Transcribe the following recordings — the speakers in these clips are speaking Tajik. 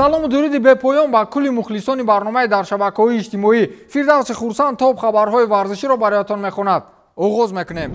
Салому дуруди бепоён ба кулли мухлисони барномаи дар шабакаҳои иҷтимоӣ. Фирдавси Хурсанд топ хабарҳои варзиширо бароятон мехонад. Оғоз мекунем.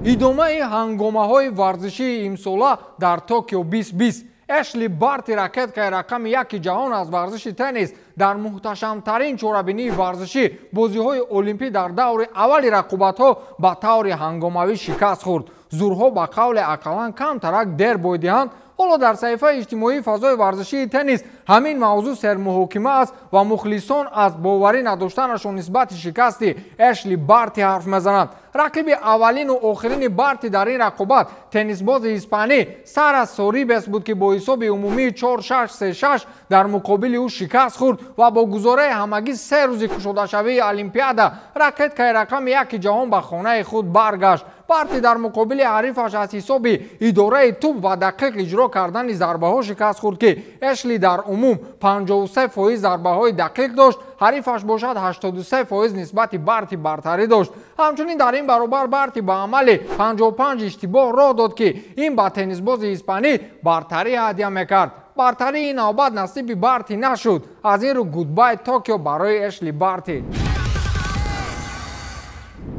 Идомаи ҳангомаҳои варзишии имсола дар Токио 2020. Эшли Барти, ракеткаи рақами яки ҷаҳон аз варзиши теннис, дар муҳташамтарин чорабинии варзишӣ бозиҳои олимпӣ дар даври аввали рақобатҳо ба таври ҳангомавӣ шикаст хӯрд. Зурҳо ба қавле ақаллан камтарак дер бойдиҳанд. Ҳоло дар саҳифаи иҷтимоии фазои варзишии теннис ҳамин мавзӯъ сермуҳокима аст ва мухлисон аз боварӣ надоштанашон нисбати шикасти Эшли Барти ҳарф мезананд. Рақиби аввалину охирини Барти дар ин рақобат теннисбози испанӣ Сара Сорибес буд, ки бо ҳисоби умумии 4-6-3-6 дар муқобили ӯ шикаст хӯрд ва бо гузораи ҳамагӣ се рӯзи кушодашавии Олимпиада ракеткаи рақами яки ҷаҳон ба хонаи худ баргашт. Барти дар муқобили ҳарифаш аз ҳисоби идораи тӯб ва дақиқ иҷро кардани зарбаҳо шикаст хӯрд, ки Эшли дар умум 53% зарбаҳои дақиқ дошт, ҳарифаш бошад 83% нисбати Барти бартарӣ дошт. Ҳамчунин дар ин баробар Барти ба амали 55 иштибоҳ роҳ дод, ки ин ба теннисбози испанӣ бартарӣ ҳадя мекард. Бартарии ин навбат насиби Барти нашуд. Аз ин рӯ goodbye Токио барои Эшли Барти.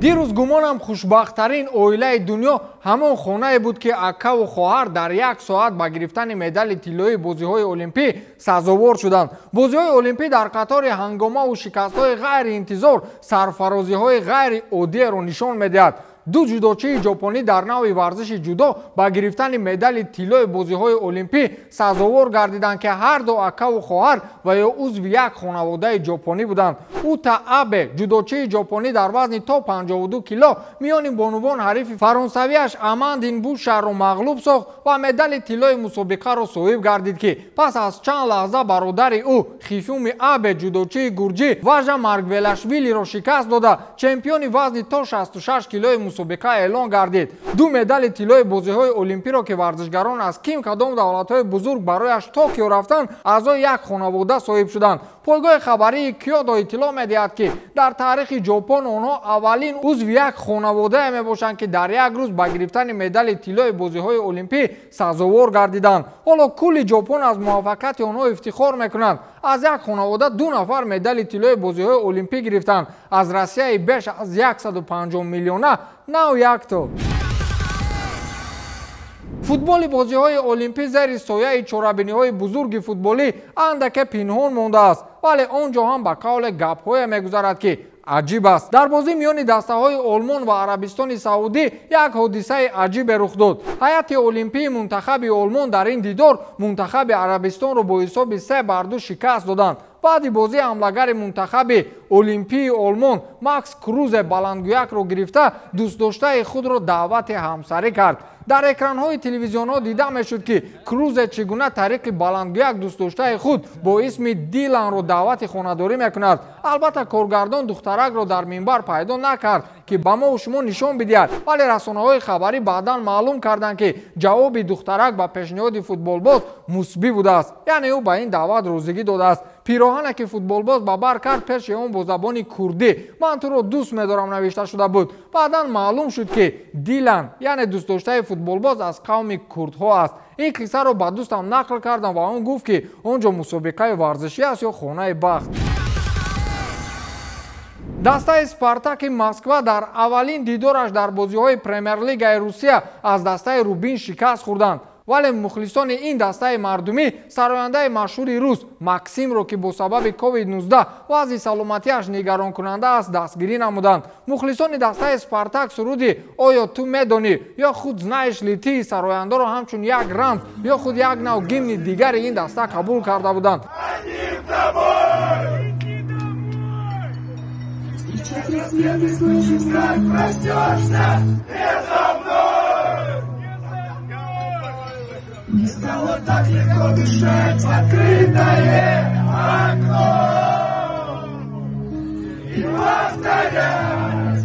Дирӯз гумонам хушбахттарин оилаи дунё ҳамон хонае буд, ки акаву хоҳар дар як соат ба гирифтани медали тиллоии бозиҳои олимпӣ сазовор шуданд. Бозиҳои олимпӣ дар қатори ҳангомаву шикастҳои ғайриинтизор сарфарозиҳои ғайриоддиеро нишон медиҳад. Ду ҷудочии ҷопонӣ дар навъи варзиши ҷудо ба гирифтани медали тиллои бозиҳои олимпӣ сазовор гардиданд, ки ҳар ду акаву хоҳар ва ё узви як хонаводаи ҷопонӣ буданд. Ута Абе, ҷудочии ҷопонӣ дар вазни то 52 кило миёни бонувон ҳарифи фаронсавиаш Амандин Бушарро мағлуб сохт ва медали тиллои мусобиқаро соҳиб гардид, ки пас аз чанд лаҳза бародари ӯ Хифуми Абе, ҷудочии гурҷӣ Важа Маргвелашвилиро шикаст дода, чемпиони вазни то 66 килои мусобиқа эълон гардид. Ду медали тиллои бозиҳои олимпиро, ки варзишгарон аз ким кадом давлатҳои бузург барояш Токио рафтанд, аъзои як хонавода соҳиб шуданд. Пойгоҳи хабарии Кёдо иттилоъ медиҳад, ки дар таърихи Ҷопон онҳо аввалин узви як хонаводае мебошанд, ки дар як рӯз ба гирифтани медали тиллои бозиҳои олимпӣ сазовор гардиданд. Ҳоло кулли Ҷопон аз муваффақияти онҳо ифтихор мекунанд. Аз як хонавода ду нафар медали тиллои бозиҳои олимпӣ гирифтанд. Аз Россияи беш аз 150 миллиона нав якто. Футболи бозиҳои олимпӣ зери сояи чорабиниҳои бузурги футболӣ андаке пинҳон мондааст, вале он ҷо ҳам ба қавле гапҳое мегузарад, ки аҷиб аст. Дар бозӣ миёни дастаҳои Олмон ва Арабистони Саудӣ як ҳодисаи аҷибе рух дод. Ҳайати олимпии мунтахаби Олмон дар ин дидор мунтахаби Арабистонро бо ҳисоби 3-2 шикаст доданд. Баъди бозӣ ҳамлагари мунтахаби олимпии Олмон Макс Крузе баландгӯякро гирифта дӯстдоштаи худро даъвати ҳамсарӣ кард. Дар экранҳои телевизионҳо дида мешуд, ки Крузе чӣ гуна тариқи баландгӯяк дӯстдоштаи худ бо исми Диланро даъвати хонадорӣ мекунад. Албатта коргардон духтаракро дар минбар пайдо накард, ки ба мо шумо нишон бидиҳад, вале расонаҳои хабарӣ баъдан маълум карданд, ки ҷавоби духтарак ба пешниҳоди футболбоз мусбӣ будааст, яъне ӯ ба ин даъват розигӣ додааст. Пироҳане ки футболбоз ба бар кард, пеши он бо забони курдӣ «Ман туро дӯст медорам» навишта шуда буд. Баъдан маълум шуд, ки Дилан, яъне дӯстдоштаи футболбоз, аз қавми курдҳо аст. Ин қиссаро ба дӯстам нақл кардам ва он гуфт, ки он ҷо мусобиқаи варзишӣ аст ё хонаи бахт. Дастаи Спартаки Москва дар аввалин дидораш дар бозиҳои Премер-лигаи Русия аз дастаи Рубин шикаст хӯрданд. Вале мухлисони ин дастаи мардумӣ сарояндаи машҳури рус Максимро, ки бо сабаби COVID-19 вазъи саломатиаш нигаронкунанда аст, дастгирӣ намуданд. Мухлисони дастаи Спартак суруди «Оё ту медонӣ» ё худ «Знаешь ли ты» сарояндаро ҳамчун як рамз ё худ як нав гимни дигари ин даста қабул карда буданд. Не стало так легко дышать в открытое окно и повторять.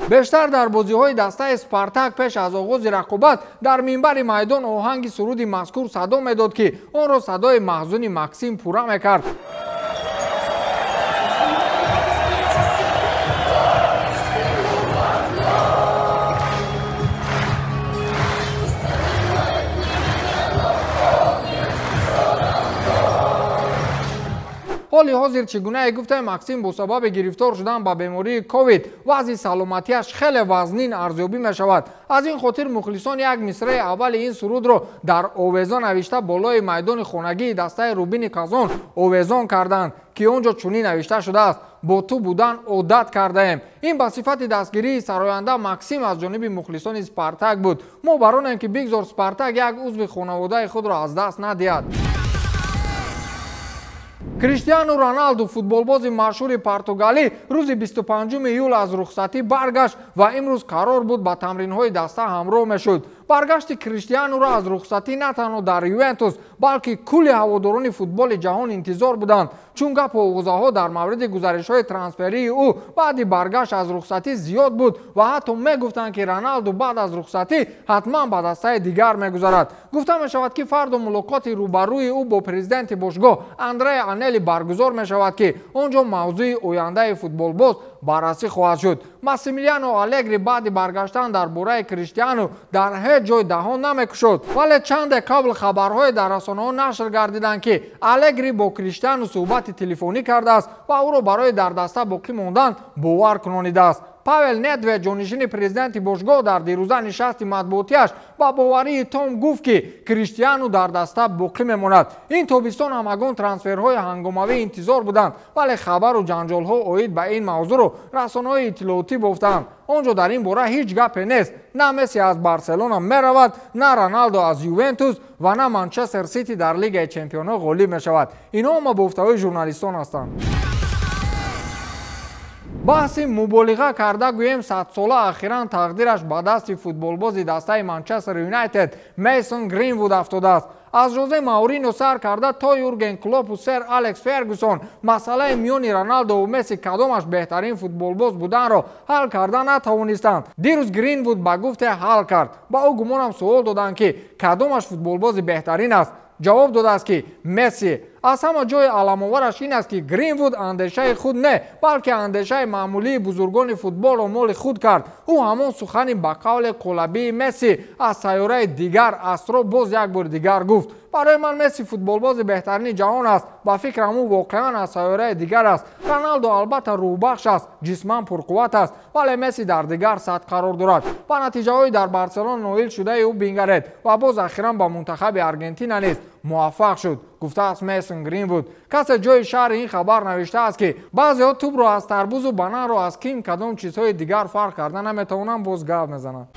Бештар дар бозиҳои дастаи Спартак пеш аз оғози рақобат дар минбари майдон оҳанги суруди мазкур садо медод, ки онро садои маҳзуни Максим пурра мекард. Ҳоли ҳозир чӣ гунае гуфтем, Максим бо сабаби гирифтор шудан ба бемории ковид вазъи саломатиаш хеле вазнин арзёбӣ мешавад. Аз ин хотир мухлисон як мисраи аввали ин сурудро дар овезон навишта болои майдони хонагии дастаи Рубини Казон овезон карданд, ки он ҷо чунин навишта шудааст: бо ту будан одат кардаем. Ин ба сифати дастгирии сароянда Максим аз ҷониби мухлисони Спартак буд. Мо баронем, ки бигзор Спартак як узви хонаводаи худро аз даст надиҳад. Криштиану Роналду, футболбози машҳури португалӣ, рӯзи 25 июл аз рухсатӣ баргашт ва имрӯз қарор буд ба тамринҳои даста ҳамроҳ мешуд. Баргашти Криштиануро аз рухсатӣ на танҳо дар Ювентус, балки кулли ҳаводорони футболи ҷаҳон интизор буданд, чун гапу оғозаҳо дар мавриди гузаришҳои трансферии ӯ баъди баргашт аз рухсатӣ зиёд буд ва ҳатто мегуфтанд, ки Роналду баъд аз рухсатӣ ҳатман ба дастаи дигар мегузарад. Гуфта мешавад, ки фарду мулоқоти рӯбарӯи ӯ бо президенти бошгоҳ Андреа Анели баргузор мешавад, ки он ҷо мавзӯи ояндаи футболбоз баррасӣ хоҳад шуд. Массимилиано Алегри баъди баргаштан дар бораи Криштиану дар ҳеҷ ҷой даҳон намекушод, вале чанде қабл хабарҳое дар расонаҳо нашр гардиданд, ки Алегри бо Криштиану суҳбати телефонӣ кардааст ва ӯро барои дар даста боқӣ мондан бовар кунонидааст. Павел Недвед, ҷонишини президенти бошгоҳ, дар дирӯза нишасти матбуотиаш ба боварии том гуфт, ки Криштиану дар даста боқӣ мемонад. Ин тобистон ҳамагон трансферҳои ҳангомавӣ интизор буданд, вале хабару ҷанҷолҳо оид ба ин мавзӯъро расонаҳои иттилоотӣ бофтанд. Он ҷо дар ин бора ҳеҷ гапе нест. На Месси аз Барселона меравад, на Роналдо аз Ювентус ва на Манчестер Сити дар Лигаи чемпионҳо ғолиб мешавад. Инҳо ҳама бофтаҳои журналистон ҳастанд. Баҳси муболиға карда гӯем садсола ахиран тақдираш ба дасти футболбози дастаи Манчестер Юнайтед Мейсон Гринвуд афтодааст. Аз Жозе Маурино сар карда то Юрген Клопу сер Алекс Фергюсон масъалаи миёни Роналдо ва Месси кадомаш беҳтарин футболбоз буданро ҳал карда натавонистанд. Дирӯз Гринвуд ба гуфте ҳал кард. Ба ӯ гумонам суол доданд, ки кадомаш футболбози беҳтарин аст. Ҷавоб додааст, ки Месси. Аз ҳама ҷои аламовараш ин аст, ки Гринвуд андешаи худ не, балки андешаи маъмулии бузургони футболро моли худ кард. Ӯ ҳамон сухани ба қавле қолабии Месси аз сайёраи дигар астро боз як бори дигар гуфт. Барои ман Месси футболбози беҳтарини ҷаҳон аст. Ба фикрам, ӯ воқеан аз сайёраи дигар аст. Роналдо албатта рӯҳбахш аст, ҷисман пурқувват аст, вале Месси дар дигар сатҳ қарор дорад. Ба натиҷаҳои дар Барселона ноил шудаи ӯ бингаред ва боз ахиран ба мунтахаби Аргентина низ муваффақ шуд, гуфтааст Мейсон Гринвуд. Касе ҷои шаҳри ин хабар навиштааст, ки баъзеҳо тӯбро аз тарбузу бананро аз ким кадом чизҳои дигар фарқ карда наметавонанд, боз гап мезананд.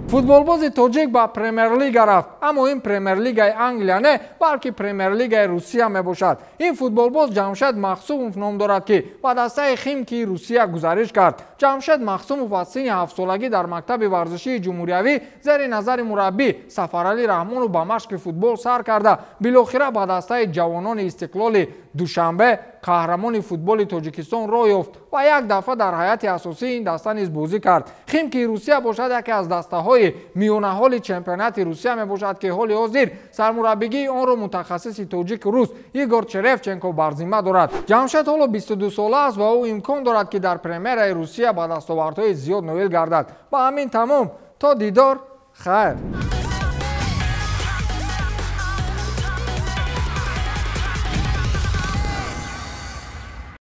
Футболбози тоҷик ба Премер-лига рафт, аммо ин Премер-лигаи Англия не, балки Премер-лигаи Русия мебошад. Ин футболбоз Ҷамшед Махсумов ном дорад, ки ба дастаи Химкии Русия гузариш кард. Ҷамшед Махсумов аз синни ҳафтсолагӣ дар мактаби варзишии ҷумҳуриявӣ зери назари мураббӣ Сафаралӣ Раҳмонов ба машқи футбол сар карда, билохира ба дастаи ҷавонони Истиқлоли Душанбе, қаҳрамони футболи Тоҷикистон, роҳ ёфт ва як дафъа дар ҳайати асосии ин даста низ бозӣ кард. Химкии Русия бошад яке аз дастаҳои миёнаҳоли чемпионати Русия мебошад, ки ҳоли ҳозир сармураббигии онро мутахассиси тоҷику рус Игор Черевченко бар зимма дорад. Ҷамшед ҳоло 22 сола аст ва ӯ имкон дорад, ки дар премераи Русия ба дастовардҳои зиёд ноил гардад. Ба ҳамин тамом, то дидор, хайр.